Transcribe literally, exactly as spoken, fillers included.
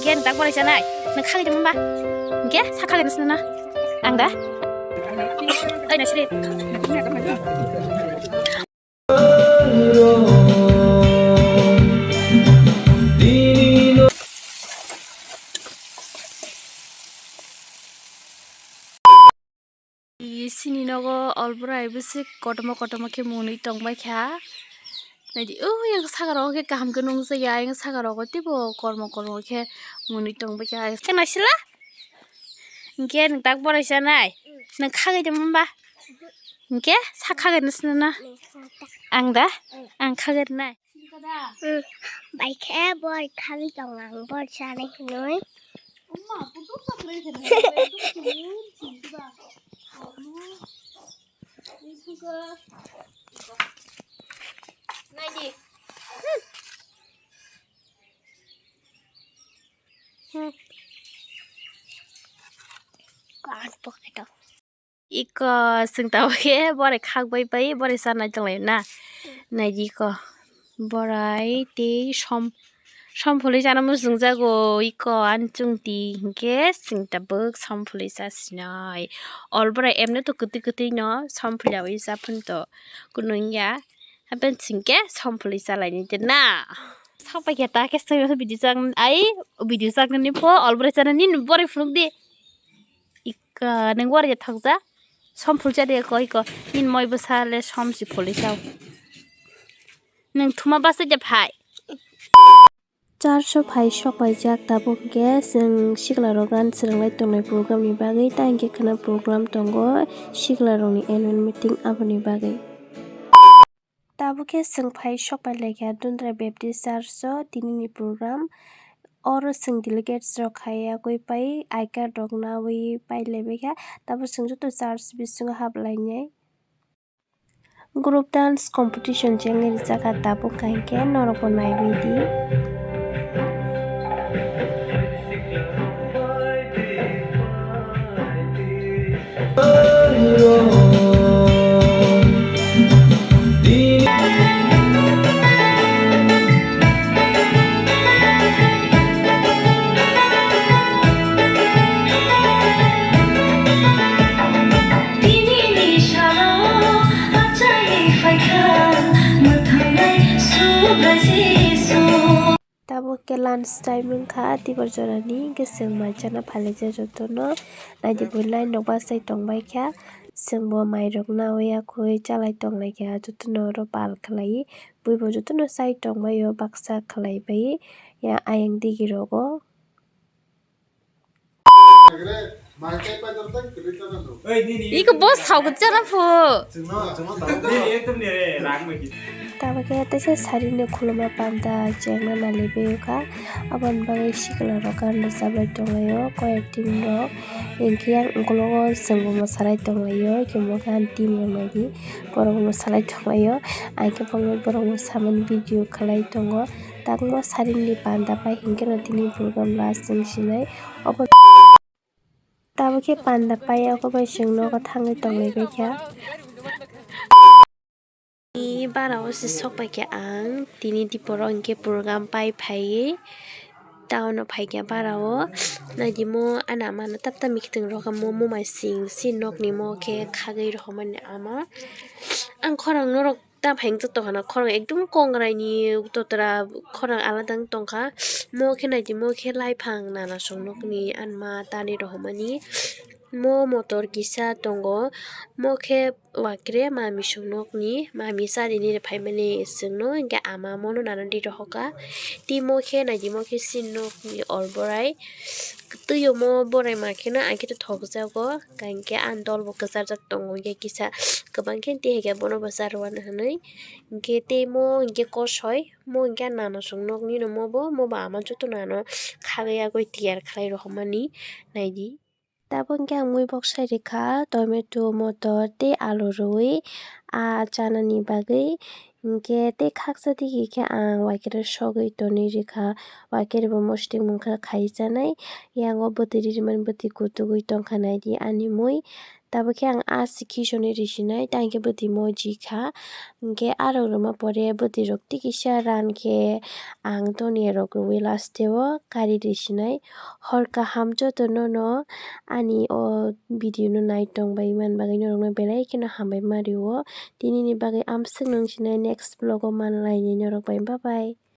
Hinkhe nwng tak borai chanai? Nwng khagwi tongma ba? Hinkhe sa khagwi nw sinana? Ang da? Oi, naisri. Sini nogo olbora hai bwswk kotorma kotorma khe mwnwi tongbaikha. Naidi, o yang saka rogo khe kaham khe nungjaya, yang saka rogo teibo kormo kormo khe mwnwi tongbaikha. Khe naisila? Hinkhe nwng tak borai chanai? Nwng khagwi tongma ba? Hinkhe sa khagwi nw sinana? Ang da? Ang khagwi rwnai. Hmm, bai khe bor khagwi tong ang bor chanai hinwi. Naidi. Hmm. Kan poketo. Iko chwng tabuk khe borai khak bai bai borai chanai tonglai na. Naidi iko borai tei som, som phulwi chana muchungjago iko ani chwngti hinkhe chwng tabuk som phulwi chasinai. Olborai emne to kwtwi kwtwi no som phulwi chaphun to kunu wngya. Hapen chwng khe som phulwi chalaini de na. Sok pai khe ta khe chwng video chak ai video chaknani pho olborai chana nini borai phunuk di. Ika, nwng wari thokja? Som phulcha de ko, iko. Nini moi bwsa le som si phulwi chao. Nwng thuma basa de phai. Church o phai sok paijak, tabuk hwnkhe chwng sikla rok gan swrwng lai tongnai program ni bagwi, ta hwnkhe khwna program tongo sikla rokni annual meeting aboni bagwi. Tabuk khe chwng phai sok pai laikha Dundra Baptist Church o tinini program. Oro chwng delegates rok hai yagwi pai, I card rok nawi pai laibaikha. Tabuk chwng joto church bisingo hap lainai. Group dance competition chengwi rijak kha tabuk, hwnkhe norokbo naiwi di. Tabuk khe lunch time wngkha, tibor jorani hwnkhe chwng mai chana phaijak jotono. Naidi bui line rok bachai tongbaikha, chwngbo mairok nawi yakhwi chalai tonglaikha, jotono oro pal khlaiwi. Buibo jotono chai tongbaio, baksa khlaibai ya ayang digi rogo. Iko bo sao kwchara pho. Tabuk khe teisa sari ni khuluma panda chengna nalibaio kha. Aboni bagwi sikla rok gana rwchap lai tonglaio koi ek team rok. Hinkhe yang ukologo chwngbo mwsalai tonglaio, hinkhe bo khe ani team rok naidi borok mwsalai tonglaio. Hinkhe borok mwsamani video khlai tongo. Takma sarini panda pai hinkhe no tini program last wng sinai. Obo tabuk khe panda pai, obo bai chwng nogo thangwi tongwi baikha. Ni bara o se sok paikha ang tini dipor o hinkhe program pai phaiwi town o phaikha bara o. Naidi mo ana mano tap tap mikitwng rok mo, mo mai sing si nokni mo khe khagwi rohormani ama. Ang khorang norok ta phai wngtong kha na, khorang ekdum kongrai ni totra khorang alada wng tong kha. Mo khe naidi, mo khe laiphang nana song nokni anma tani rohormani. Mo motor kisa tongo, mo khe wakre mami song nokni, mami chari ni phaimani chwngno, hinkhe ama mono nana di rohorkha. Tei mo khe naidi, mo khe chini nokni olborai. Twi omo borai ma kheno ang khe thokjago, hinkhe ang dolbo kwcharjak tongo, hinkhe kisa kwbang khe tei hai khe bono bo charwani hinwi. Hinkhe tei mo hinkhe kosoi, mo hinkhe nana song nokni no mo bo, mo bo ama joto nano khagwi yagwi tiyar khlai rohormani naidi. Tabuk hinkhe ang mui bok sai rikha, tomato, motor tei alu rwui a chanani bagwi. Hinkhe tei khaksa digi khe ang waikere sogwi tonwi rikha, waikere bo mosodeng mungkha khai chanai. Yango bwtwi rimani bwtwi kutugwi tongkha naidi ani mui. Tabuk khe ang a si khisoni risinai, tang khe bwtwi moji kha. Hinkhe arok rwma pore bwtwi rok tikisa ran khe ang toniya rok rwui last o kari risinai. Hor kaham jotono no ani o video no nai tongbai man bagwi norokno belai kheno hambai ma rio. Tinini bagwi amswk nung sinai, next vlog o manlainai norok bai, bye bye.